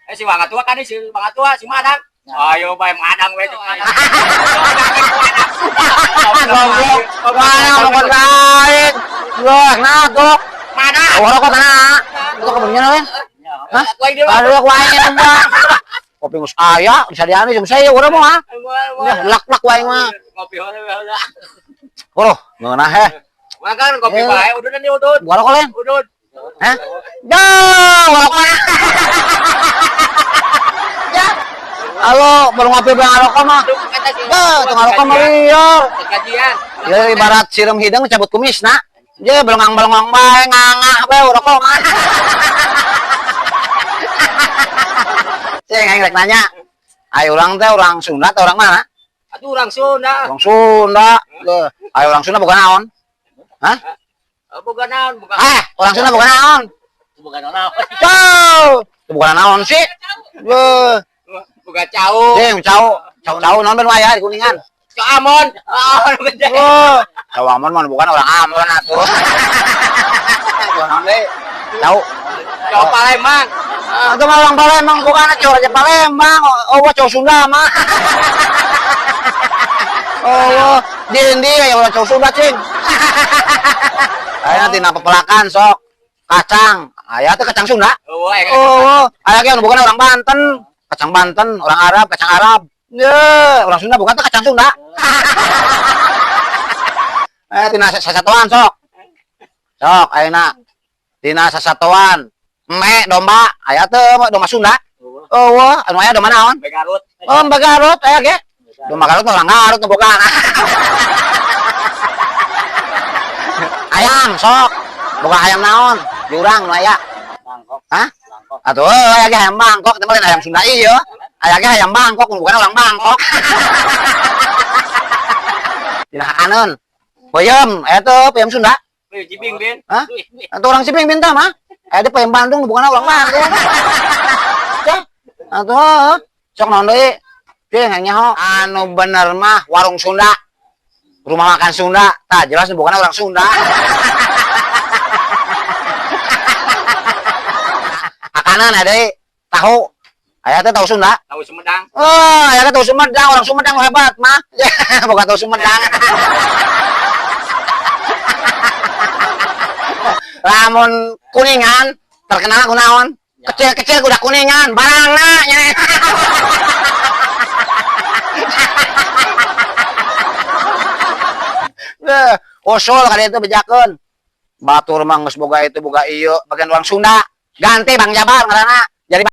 Eh, si Wanga tua kan, si Wanga tua, si Madang. Ayo bae Madang we cek Madang. Goblok. Mana ngomong aing. Wah, nah tuh. Madang. Oh, rokok mana? Itu kebunnya lain. Hah? Ku aing deui. Aduh, ku aing nembak. Kopi geus aya, disadian jeung saya urang mah. Ya, lak-lak ku aing mah. Ngopi heula heula. Bro, ngeunah heh. Makan kopi Eh. bae udud nih udud. Gua rokok lain. Udud. Hah? Dah, rokok. Ya. Halo, baru ngopi bang rokok mah. Dah, tong rokok mah liar. Kajian. Ya ibarat sireum hideung cabut kumis na. Ya belongang-belongang bae ngangah bae rokok mah. Cing aing rek nanya. Ayo urang teh urang Sunda atau orang mana? Atuh urang Sunda. Orang Sunda. Leuh, ayo orang Sunda bukan naon? Hah? Bukan naon, bukan. Eh, orang Sunda bukan naon? Bukan naon. Cau. Itu bukan naon sih. Beuh. Bukan cau. Cing, cau. Cau cau naon ben aya di Kuningan. Cau Amon. Oh, gede. Oh, cau Amon mah bukan orang Amon atuh. Cau naon deui? Cau. Cau Palembang. Itu mah orang Palembang bukan cau raja Palembang. Oh, oh, cau Sunda mah. Oh, di endi aya orang cau Sunda cing. Aya nanti pepelakan sok kacang. Aya teh kacang Sunda. Oh, eh. Oh, aya ge bukan orang Banten, kacang Banten, orang Arab, kacang Arab. Ye, orang Sunda bukan teh kacang Sunda. Eh, tina sasatoan sok. Sok ayeuna tina sasatoan. Me domba, aya teh domba Sunda. Oh, wah, anu aya domba naon? Domba Garut. Oh, domba Garut aya ge. Domba Garut mah orang Garut nu boga. Ayam sok. Boga ayam naon? Di urang nu aya. Bangkok. Hah? Bangkok. Atuh aya ge ayam Bangkok, teh mah lain ayam Sunda ieu. Aya ge ayam Bangkok, bukan orang Bangkok. Tina hakaneun. Peuyeum, aya teh peuyeum Sunda. Wih, Cibing, Bin. Hah? Atuh orang Cibing minta mah. Aya teh peuyeum Bandung bukan orang Bandung. Cah. Atuh sok naon deui? Cing nyaho anu bener mah warung Sunda. Rumah makan Sunda. Tah jelas bukan orang Sunda. Makanan ada tahu. Aya teh tahu Sunda. Tahu Sumedang. Oh, aya teh tahu Sumedang, orang Sumedang hebat mah. Bukan tahu Sumedang. Lamun Kuningan terkenal ku naon? Kecil-kecil kuda Kuningan, barangna nya. Beuh, usul ka ditu bejakeun. Batur mah geus boga itu boga ieu, bagian orang Sunda. Ganti Bang Jabar ngaranna.